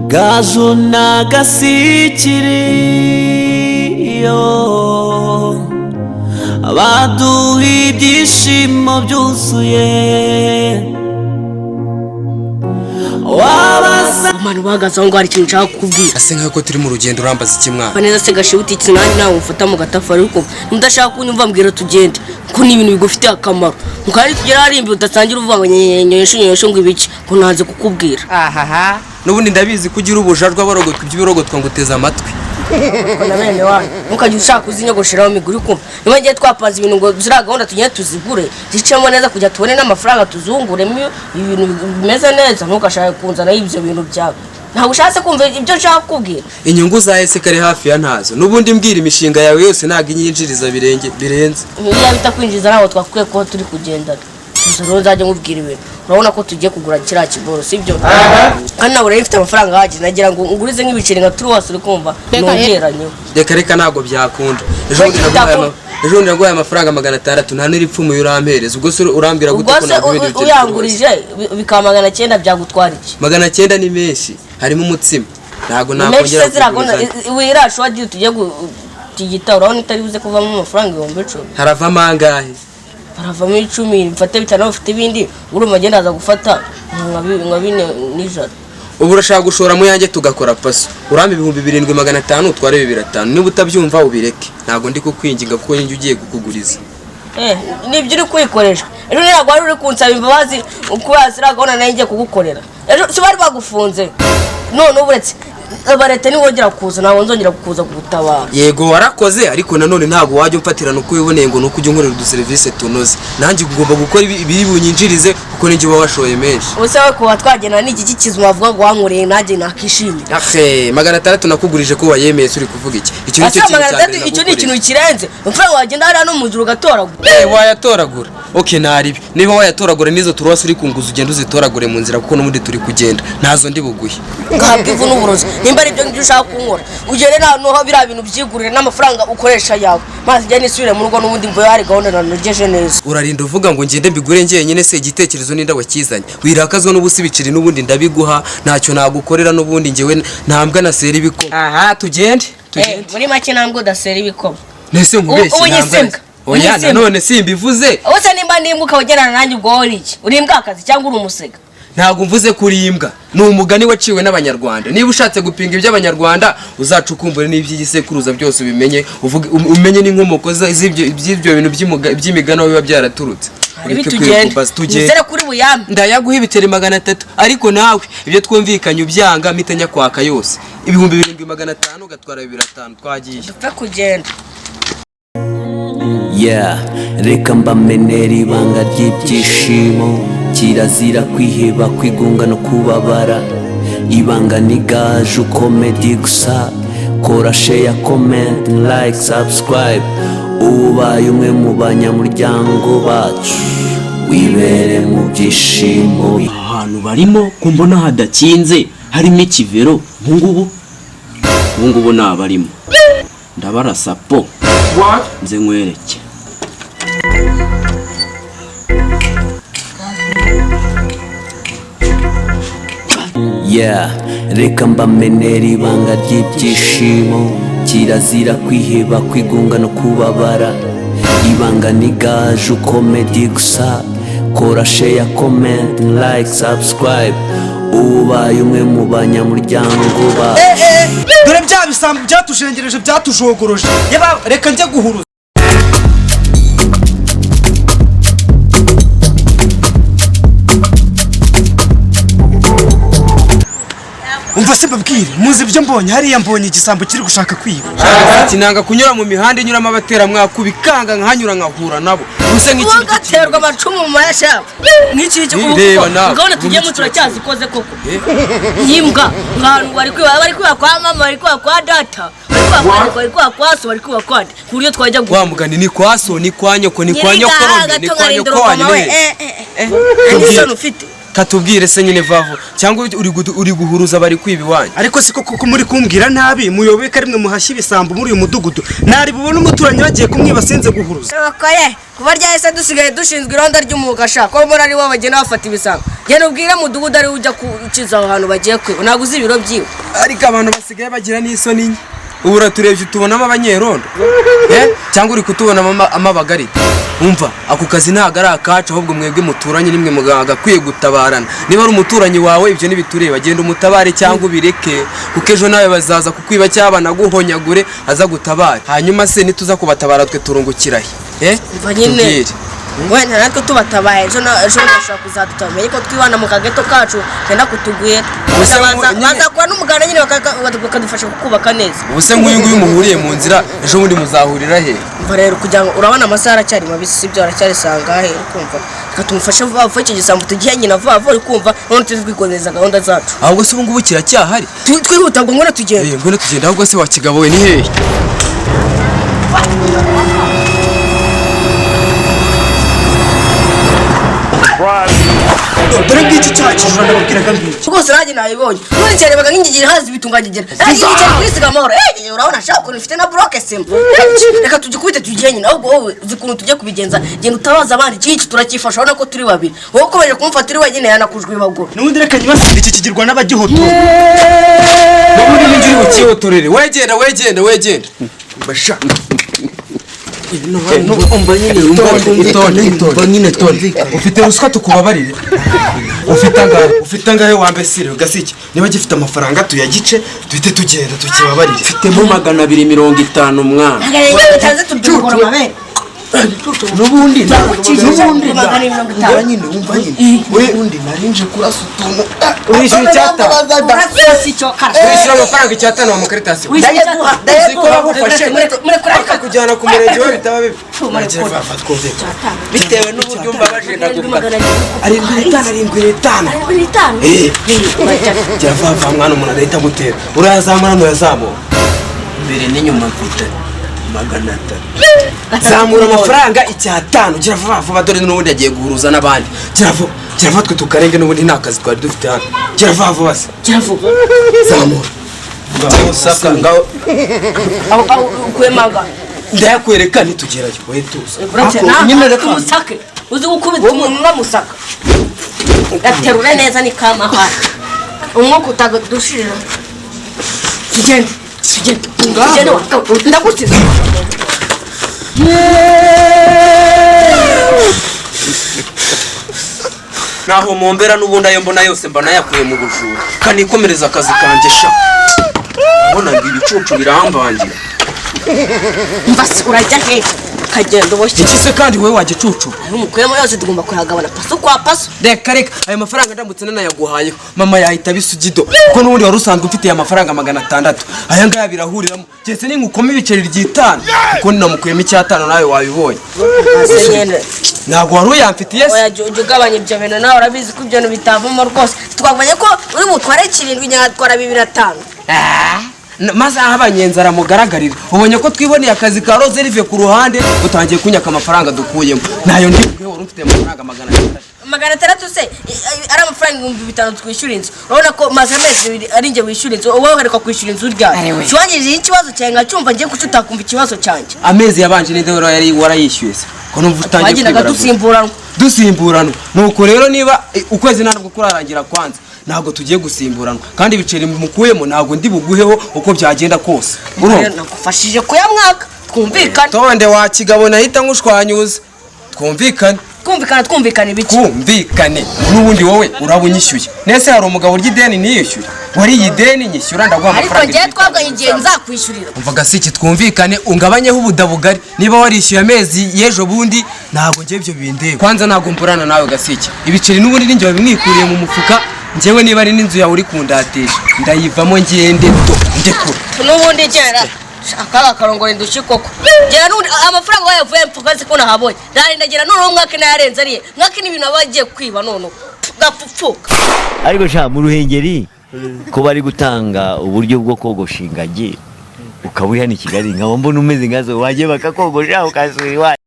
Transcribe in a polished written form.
Gaju na Gasikiriyo baduha ibyishimo byuzuye wabaza. Mani, uhagaze aho ngaho, hari ikintu nshaka kukubwira. Ase nk'uko turi mu rugendo, urambaza iki mwana? Mba neza se gashibuti iki? Nanjye nawe umfata mu gatafari, ariko ndashaka kunyumva. Mbwira tugende, kuko ni ibintu bigufitiye akamaro. Kandi tugera hariya imbere udasangira uvuga ngo nyenyeshe nyenyeshe, ngo ibiki, ngo nanze kukubwira. Ahaha, n'ubundi ndabizi ko ugira ubujajwa, barogotwa iby'ibirogotwa ngo uteze amatwi. Na bene wanyu ntukajya ushaka kuzinyogosheraho imiguri. Kumva, niba ngiye twapanze ibintu ngo ziriya gahunda tugende tuzigure, zicemo neza kugira tubone n'amafaranga, tuzunguremo ibintu bimeze neza. Ntukashake kunzanaho ibyo bintu byawe. Ntabwo ushatse kumva ibyo nshaka kukubwira. Inyungu za ese kari hafi ya ntazo? N'ubundi mbwira, imishinga yawe yose ntabwo inyinjiriza birenge birenze. Niba bitakwinjiza, ntabwo twakwiye kuba turi kugendana. Gusa rero nzajya nkubwira ibintu. Urabona ko tugiye kugura kiriya kiboro, sibyo? Kandi ntabwo rero mfite amafaranga ahagije. Nagira ngo ngurize nk'ibiceri nka turuwasi, uri kumva, nongeranyeho. Reka reka, ntabwo byakunda. Ejo bundi naguhaye ejo bundi naguhaye amafaranga 600, nta n'iripfumuye urampereza. Ubwo se urambwira gute Ubwo ko se naguha ibindi biceri? Uyangurije bikaba 900, byagutwara iki? 900 ni menshi, harimo umutsima. Ntabwo Menshi nakongera se ziriya gahunda kuguriza. Wirasha wagiye tugiye gutigita, urabona itari buze kuvamo amafaranga 10,000? Haravamo angahe? Haravamo 10, mfate 5 ufite ibindi. Urumva agenda aza gufata nka 400. Ubu urashaka gushora mu yanjye tugakora paso? Urampa 7,500, utware 2,500. Niba utabyumva ubireke, ntabwo ndi kukwinginga kuko njye ugiye kukuguriza. Eh, nibyo uri kwikoresha. Ejo ntabwo wari uri kunsaba imbabazi kubera ziriya gahunda nayo ngiye kugukorera? Ejo si bari bagufunze? None ubu uretse aba leta, niwongera kuza ntabwo nzongera kuza kugutabara. Yego, warakoze, ariko nanone ntabwo wajya umfatirana uko wiboneye ngo nuko ujya unkorera uduserivisi tunoze. Nanjye ugomba gukora ibiri bunyinjirize, kuko ninjye uba washoye menshi. Ubuse wowe kuba twagenda ni iki kizima wavuga ngo wankoreye nanjye nakishimira? Ahe, 600 nakugurije ko wayemeye, turi kuvuga iki? Icyo nicyo Ase kintu magana cya atandatu mbere icyo ni ikintu nagukoreye. kirenze amafaranga. Wagenda hariya no mu nzira ugatoragura. Eh, wayatoragura. Okay, naribi niba wayatoragura, n'izo turuwasi uri kunguza ugenda uzitoragure mu nzira, kuko n'ubundi turi kugenda ntazo ndi buguhe. Ngahabwa ivu n'uburozi. Nimba ari ibyo ngibyo ushaka kunkora, ugende noneho biriya bintu byigurire n'amafaranga ukoresha yawe, maze njye nisubire mu rugo. N'ubundi mvuye hari gahunda nanogeje neza. Urarinda uvuga ngo ngende mbigure njyenyine se? Igitekerezo ninda wakizanye? Wirakazwa n'ubusa, ibiceri n'ubundi ndabiguha, ntacyo nagukorera. N'ubundi njyewe ntambwa nasera ibikoma. Aha, tugende. Eh, Tugende. muri make ntabwo udasera ibikoma. Nese nkubeshye? Ubu Ntambwa nyisimba. oya. Unyisimba. Nanone simbivuze. Ubuse nimba ndimbwa ukaba ugerana nanjye, ubwo wowe uri iki? Uri imbwakazi cyangwa uri umusega? Ntabwo mvuze kuri imbwa, ni umugani waciwe n'Abanyarwanda. Niba ushatse gupinga iby'Abanyarwanda, uzacukumbure n'iby'igisekuruza byose ubimenye, uvuge umenye n'inkomoko z'ibyo bintu by'imigani aho biba byaraturutse. Ibi Ureke tugende. kwikumbaza, tugende. Nizere kuri buyambe. Ndayaguha ibiceri 300, ariko nawe ibyo twumvikanye ubyanga mpita nyakwaka yose. 7,500, ugatwara 2,500. Twagiye. Dupfe kugenda. Yeah, reka mbamenere ibanga ry'ibyishimo. Kirazira kwiheba, kwigunga no kubabara. Ibanga ni Gaju Comedy gusa. Kora share, comment, like, subscribe. Ubaye umwe mu banyamuryango bacu, wibere mu byishimo. Ahantu barimo ko mbona hadakinze, harimo ikivero. Ubungubu ubungubu ni abarimo ndabarasa po, nze nkwereke. Yeah, reka mbamenere ibanga ry'ibyishimo. Kirazira kwiheba, kwigunga no kubabara. Ibanga ni Gaju Comedy gusa. Kora share, comment, like, subscribe. Ubaye umwe mu banyamuryango bacu. Dore bya bisambo byatujengereje, byatujogoroje. Yaba, reka njye guhuruza. Umva se mbabwire, muzi ibyo mbonye hariya? Mbonye igisambo kiri gushaka kwiba. Ati nanga kunyura mu mihanda inyuramo abateramwaku, bikanga nkahanyura nkahura nabo gusa nk'iki. Ugaterwa amacumu mu mayasha nk'iki cyo. Reba nawe. Gahunda tugiyemo turacyazikoze koko? Yimbwa ahantu bari kwiba, bari kwiba kwa mama, bari kwiba kwa data, bari kwiba kwa nyoko, bari kwiba kwa so, bari kwiba kwa nde, ku buryo twajya Wa mugani, ni kwa so, ni kwa nyoko, ni kwa nyokorome, ni kwa nyoko wanyu, ni Nta n'isoni ufite. Katubwire se nyine vavu, cyangwa uri guhuruza bari kwiba iwanyu? Ariko siko kuko muri kumbwira nabi, muyoboye ko arimwe muhashya ibisambo muri uyu mudugudu. Nari bubone umuturanyi bagiye kumwiba, sinze guhuruza. Bakoye kuba ryahise dusigaye dushinzwe irondo ry'umwuga sha, ko mbona ari bo bagenda bafata ibisambo. Genda ubwire mudugudu ari we ujya gukiza aho hantu bagiye kwiba, ntabwo uzi ibiro byiwe. Ariko abantu basigaye bagira n'isoni nke. Ubu uraturebye utubonamo abanyerondo, eh? Cyangwa uri kutubonamo amabagarita? Umva, ako kazi ntabwo ari akacu, ahubwo mwebwe muturanye nimwe mugakwiye gutabarana. Niba ari umuturanyi wawe, ibyo ntibitureba, genda umutabare cyangwa ubireke, kuko ejo nawe bazaza kukwiba cyangwa banaguhonyagure aza gutabare. Hanyuma se nituza kubatabara twe turungukira he, eh? Umva nyine. Tubwire. Wenda natwe tubatabaye ejo ejo bashobora kuzadutaba. Umenye ko twibana mu kageto kacu kenda kutugwira. Ubuse Bazakora n'umuganda nyine, bakadufasha kukubaka neza. Ubu se nk'uyu nguyu muhuriye mu nzira, ejo bundi muzahurira he? Umva rero, kugira ngo urabona amasaha aracyari mabisi, sibyo? Aracyari sangahe? Uri kumva, reka tumufashe vuba vuba icyo gisambo tugihe nyina vuba vuba, uri kumva, none tuzi twikomeza gahunda zacu. Ahubwo se ubu ngubu kiracyahari? Twihuta ngo ngwino tugende. Eh, ngwino tugenda. Ahubwo se wa kigabo we, ni hehe? Dore ngiki cya kijura nababwiraga, ngiki. Rwose nanjye nabibonye, none cyarebaga nk'ingigiri hazi bitunganyigera nanjye yicaye kwisiga amahoro. Eh, urabona shaka ukuntu ifite na broke sima. Reka tugikubite tugihe nyina. Ahubwo wowe uzi ukuntu tugiye kubigenza, genda utabaza abandi, iki ngiki turakifasha, urabona ko turi babiri. Wowe ukomeje kumufata uri wenyine yanakujwe ibaguru. N'ubundi reka nyibasire, iki kigirwa n'abagihotora. N'ubundi ninjye uri bukihotorere. Wegenda, wegenda, wegenda basha. Umva nyine, Itonde, itonde, nyine. Itonde. Ufite ruswa tukubabarire? Ufite angahe? Ufite angahe wambesire gasike? Niba gifite amafaranga tuyagice, duhite tugenda tukibabarire. Mfitemo 250, mwana. Utaze tubyukora amabere. N'ubundi n'ubundi 250. Umva nyine, umva nyine, ubundi narinje kurasa utuntu. Wishyura icyatanu. Urasa icyo kara. Wishyura amafaranga icyatanu wa mukaritasi. Wishyura. Uzi ko bagufashe bakakujyana ku murenge we, bitaba bibi. Bitewe n'uburyo mbabaje, ndagukata. 75, 75. 75. Eh, gira vuba vuba mwana, umuntu adahita amutera. Urayazamura, ntuyazamura? Imbere n'inyuma mfite 300. Zamura amafaranga icyatanu, gira vuba vuba. Dore n'ubundi agiye guhuruza n'abandi. Gira vuba, gira vuba, twe tukarenge. N'ubundi nta kazi twari dufite hano. Gira vuba vuba se. Gira vuba. Zamura. Ngaho saka, ngaho. Aho ukuyemo angahe? Ndayakwereka nitugerayo, wowe tuza. Uretse Ako, nyine reka. tumusake. Uzi gukubita umuntu unamusaka, gaterura neza ni kamahara, umwuka utadushirira. Tugende, tugende, tugende, ndagukiza. Naho mumbera n'ubundi ayo mbona yose mba nayakuye mu bujura. Kanikomereza akazi kanjye sha, mbona ngo ibicucu biramvangira. Mva se, urajya he? Kagenda uboshye. Iki se kandi wowe wagicucu? Ayo umukuyemo yose tugomba kuyagabana paso kwa paso. Reka reka, ayo mafaranga ndamutse nanayaguhayeho mama yahita abisugido, kuko n'ubundi wari usanzwe ufitiye amafaranga 600. Aya ngaya birahuriramo, keretse ninkukoma ibiceri ry'itanu, kuko ninamukuyemo icyatanu nawe wabibonye. Ase nyene. Ntabwo wari uyamfitiye se? Oya, jya ugabanya ibyo bintu, nawe urabizi ko ibyo bintu bitavamo rwose. Twabonye ko uri butware kirindwi, nyatwara bibiri atanu. Ah, maze aho abanyenzara mugaragarira, ubonye ko twiboneye akazi ka rozerive ku ruhande, utangiye kunyaka amafaranga dukuyemo. Nayo ndi bwe, wari ufite amafaranga 600. 600 se ari amafaranga 5000 twishyura inzu? Urabona ko maze amezi 2 ari njye wishyura inzu, wowe uheruka kwishyura inzu ryari? Siwangije ikibazo cyawe nkacyumva, ngiye kuki utakumva ikibazo cyanjye? Amezi yabanje ninde wari warayishyuye se, ko numva utangiye Twagendaga kwibaragura? Dusimburanwa. Dusimburanwa. Nuko rero niba ukwezi ntabwo kurarangira, kwanza ntabwo tugiye gusimburanwa, kandi ibiceri mukuyemo ntabwo ndi buguheho uko byagenda kose. Urumva? Nagufashije kuyamwaka, twumvikane. Tonde wa kigabo, nahita nkushwanyuza. Twumvikane. Twumvikana, twumvikana ibiki? Twumvikane, n'ubundi wowe uraba unyishyuye. Nese hari umugabo urya ideni ntiyishyure? Wariye ideni, nyishyura, ndaguha Ariko amafaranga. ngewe twabwanye igihe nzakwishyurira. Umva gasiki, twumvikane, ungabanyeho ubudabugari. Niba warishyuye amezi y'ejo bundi, ntabwo ngewe ibyo bindeba. Kwanza ntabwo mburana nawe gasiki. Ibiceri n'ubundi ninjye wabimwikuriye mu mufuka. Njyewe niba ari n'inzu yawe uri kundatisha, ndayivamo ngende do ndekura. N'ubundi gera akaga karongora indushyi koko. Gera n'ubundi amafaranga wayavuye mfuka nzi ko nahabonye, narindagira noneho mwaka nayarenze, ariye mwaka n'ibintu aba agiye kwiba noneho gapfupfuka. Ariko sha, mu Ruhengeri ko bari gutanga uburyo bwo kogosha ingagi, ukaba uri hano i Kigali nkaba mbona umeze nkazo, wajya bakakogosha ukasubira iwanyu.